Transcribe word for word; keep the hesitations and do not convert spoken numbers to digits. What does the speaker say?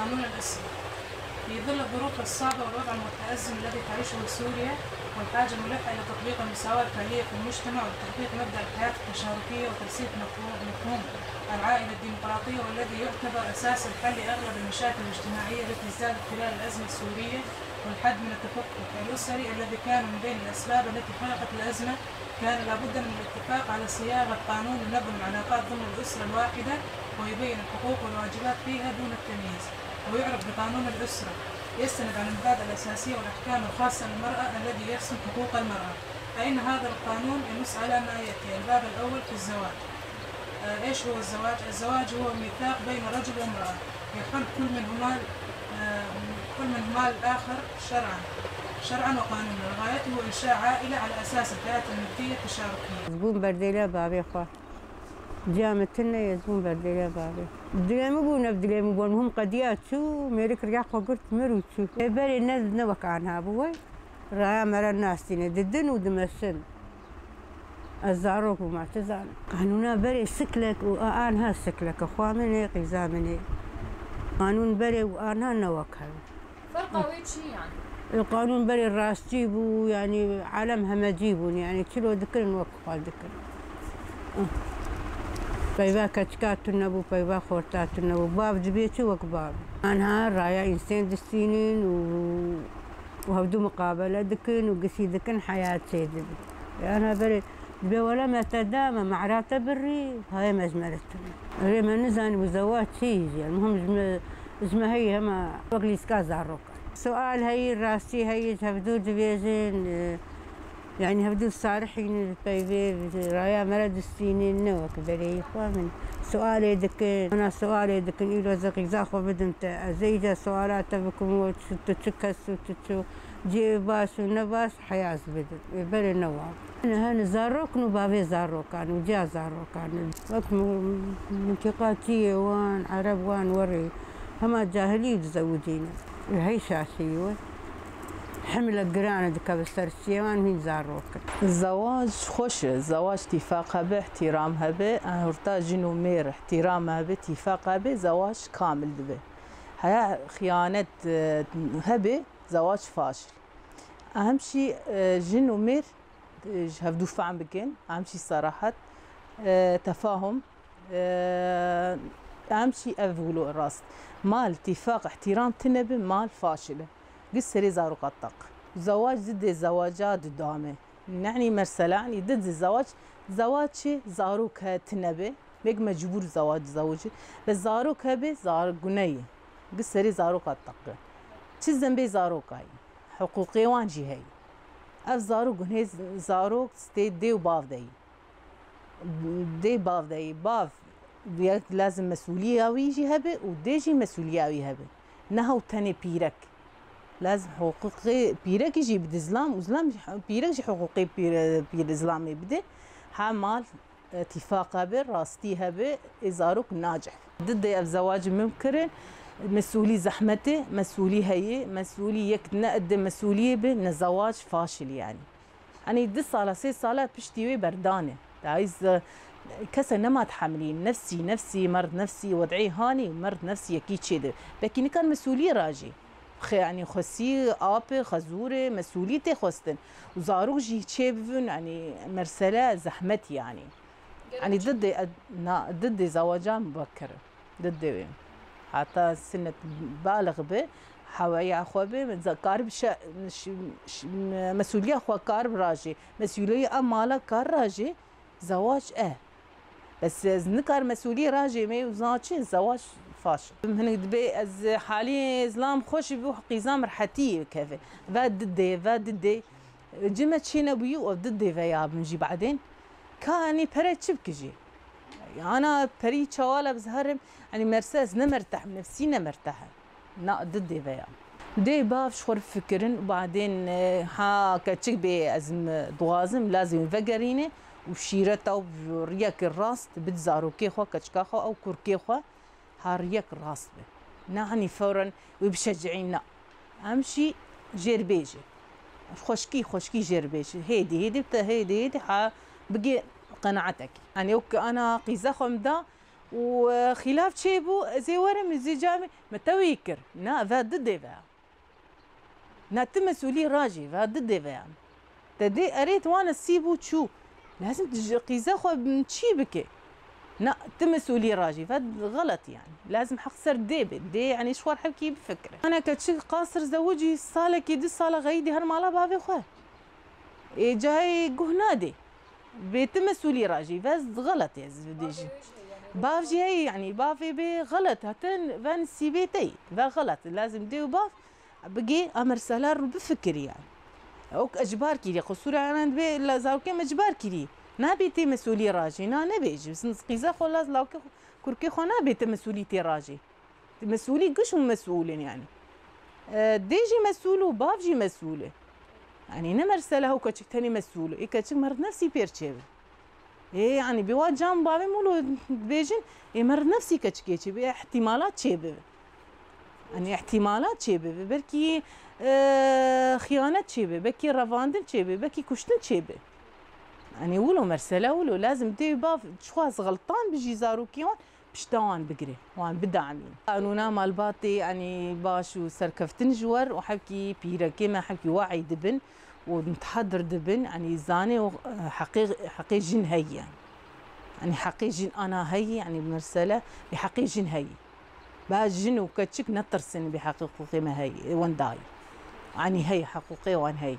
دون الأسرة. في ظل الظروف الصعبة والوضع المتأزم الذي تعيشه سوريا، والحاجة الملحة إلى تطبيق المساواة الفعلية في المجتمع وتحقيق مبدأ الحياة التشاركية وترسيخ مفهوم، مفهوم العائلة الديمقراطية، والذي يعتبر أساس الحل لأغلب المشاكل الاجتماعية التي ازدادت خلال الأزمة السورية، والحد من التفكك الأسري الذي كان من بين الأسباب التي خلقت الأزمة، كان لابد من الاتفاق على صياغة قانون ينظم العلاقات ضمن الأسرة الواحدة، ويبين الحقوق والواجبات فيها دون التمييز، ويعرف بقانون الأسرة، يستند على المبادئ الأساسية والأحكام الخاصة للمرأة الذي يرسم حقوق المرأة. فإن هذا القانون ينص على ما يأتي: الباب الأول في الزواج. آه، إيش هو الزواج؟ الزواج هو ميثاق بين رجل وامرأة يحل كل منهما، آه، كل منهما الآخر شرعا، شرعا وقانونا، غايته إنشاء عائلة على أساس الحياة الملكية التشاركية. Ez bûm berdêla bavê xwe. Ciya min tune ye, ez bûm berdêla bavê. Dilê min bû, ne dilê min bû, hûn qediya çû, mêrik riya xwe girt, mir û çû. Ê berê ne, ne wek anha bû, wey. Raya me re nastîne, didin û dimeşin. Ez zarok bûma, çi zanim. Qanûna berê siklek û a anha siklek e. Xwa min ê, qîza min ê. Qanûn berê û anha ne wek hev. Ferqa wê çi yani? E, qanûn berê rastî bû, yani alem hemecî bûn, yani çilo dikirin wek xwe dikirin. Peyva keçika tune bû, peyva xorta tune bû. Bav dibê çi wek bav. Anha raya însên distînin û û hevdû muqabele dikin û gisî dikin, heya çêdibe. Yan ha berê dibe wela me te da, me mehra te birî, hayê me ji me re tune. Erê me nizanî bû zewac çi yî jî. Muhim ji me, ji me heyî hema wek lîska zarok e. Sual heyî, rastî heyî, ji hevdû dibêjin, e, yanî hevdû sarihîn peyvê, raya me re distînin, ne wek berê yî xwe min. Sualê dikin, hina sualê dikin, îro ez ê qîza xwe bidim te, ez ê îca suala te bikim, û tu, tu çi kes û tu çi cihê baş û ne baş, heya ez bidim. Ê berê ne wan. Hene, hene zarok in û bavê zarokan û ciya zarokan in. Wek mi-, mintiqa tiyê wan, ereb wan werê, hema cahilî dizewicîne. Hey şaşî we. Himle giran e dikeve ser çiyê wan, hîn zarok in. Zewac xweş e. Zewac tîfaq hebe, îhtîram hebe. Hurta jin û mêr îhtîram hebe, tîfaq hebe, zewac kamil dibe. Heya xiyanet, e, hebe, zewac faşil. Ehem şî, e, jin û mêr, e, ji hevdû fehm bikin. Ehem şî serahet, e, tefahum, e, ehem şî ev wilo rast. Mal, tîfaq, îhtîram tine bi, mal faşil e. Gi serê zaroka teq. Zewac zidê zewaca didame. Nenî mesela, enî di di zewac, zewac çi zarok he tine be, mêk mecbûr zewac zewicî. Be zarok hebe, zarok guneyî. Gi serê zaroka teqe. Çi zembê zarokayî. Hiqûqê wan jî heyî. Ev zarok gunê z-, zarok stê dê û bav de yî. Dê bav de yî. Bav yek lazim mesûliya wî jî hebe û dê jî mesûliya wî hebe. Neha û tenê pîrek. Lazim hiqûqê pîrekî jî bide zilam û zilam jî, pîrek jî hiqûqê pîre-, pîre zilamê bide. Ha mal, e, tîfaq hebe, rastî hebe, ê zarok nacih. Didê ev zewacî min kirin, mesûlî zehmetê, mesûlî heyî, mesûlî yek ne ede mesûliyê bi, ne zewac faşil yanî. Enî du sala, sê sala piştî wê berdane. Dayî z-, kesek nema tehemilî. Nefsî, nefsî, merd nefsî, wed'ê hanî, merd nefsî yekî çêdi. Belkî nikar mesûlî rajî. Xe-, enî xwesî, apê, xezûrê, mesûlî tê xwestin. Û zarok jî çê bivin, enî mersele zehmet yanî. Enî didê, na, didê zewacan bikir. Didê wê. Heta sinet balix bi, heweya xwe bi, ze-, karib şe-, ş-, ş-, mesûliya xwe karib rajê. Mesûliya ev mala kar rajê, zewac e. Bes ez nikar mesûliyê rajê me û zan çi, zewac faş. Hinek dibê ez halî zilam xweş bi qîzam rehetî keve. Ve didê, ve didê. Cime çê nebûyî û ev didê veya bin jî badên. Ka enî pere çi bikijî? Ana perî çawala bi ziharim, enî merse ez ne mertehim, nefsî ne mertehim. Na di dê veya. Dê bav ji xwe re fikirin, badên, e, ha keçik bê ez m-, dixwazim, lazim vegerîne û şîreta û riyekê rast bid zarokê xwe, keçika xwe ew kurkê xwe ha riyek rast be. Na henî fewren wê bişecîîn, na. Em jî jêr bêjê. Xweşkî, xweşkî jêr bêjê. Hêdî, hêdî te, hêdî, hêdî ha bigê qenaetekî. Yanî wek ana qîza xwe min da, û, e, xîlaf çêbû, ez ê werim, ez ê camê, me tewî kir. Na, ve di dê ve. Na, ti mesûlî rajî, ve di dê ve yan. Te dê erê, ti wana sî bû çû. Lazim tu ji qîze xwe çî bike. Na, ti mesûlî rajî, ve xelet yani. Lazim heq ser dê be. Dê, yani, ji xwe hevkî bifikire. Ana keçik qasir zewicî, salekî, du sala xeyidî her mala bavê xwe. Ê cayê guh nadê. Bê ti mesûlî rajî, ve xelet ez dibêjim. Bav jî heyî, yani, bavê bê xelet, hatin ve nisîbê tey, ve xelet. Lazim dê û bav bigê, a mersela rû bifikirî, yani. Ok ecbar kirî, qisûra yanan dibê, la zarokê me ecbar kirî. Nabê tê mesûlî rajî, na nebêjî. Sin qîza xwe laz lawkê xwe, kurkê xwe nabê te mesûlî tê rajî. Mesûlî giş û mesûl in yani. E, dê jî mesûl û bav jî mesûl e. Yani ne mersela ew keçik tenê mesûl e. Ê keçik merd nefsî pêr çêbi. Ê, yani bi wa cam bavê mûlo dibêjin, ê merd nefsî keçikê çêbi, ê ihtimalat çêbi. Yani ihtimalat çêbi. Belkî, e, xiyanet çêbi, belkî revandin çêbi, belkî kuştin çêbi. Yani wilo mersela wilo. Lazim dê bav çiqas xeltan bijî zarokê wan, pişta wan bigire, wan bidamîn. Qanûna malbatê, yanî baş û serkeftin ji wer û hevkî pîrekê me hevkî wahî dibin û mitehadir dibin, yanî zanê û, e, heqê, heqê jin heye. Yanî heqê jin ana heye, yanî mesele bi heqê jin heye. Ba jin û keçik netirsin bi heqê huqûqê me heye, wendayî. Yanî heye, heqûqê wan heye.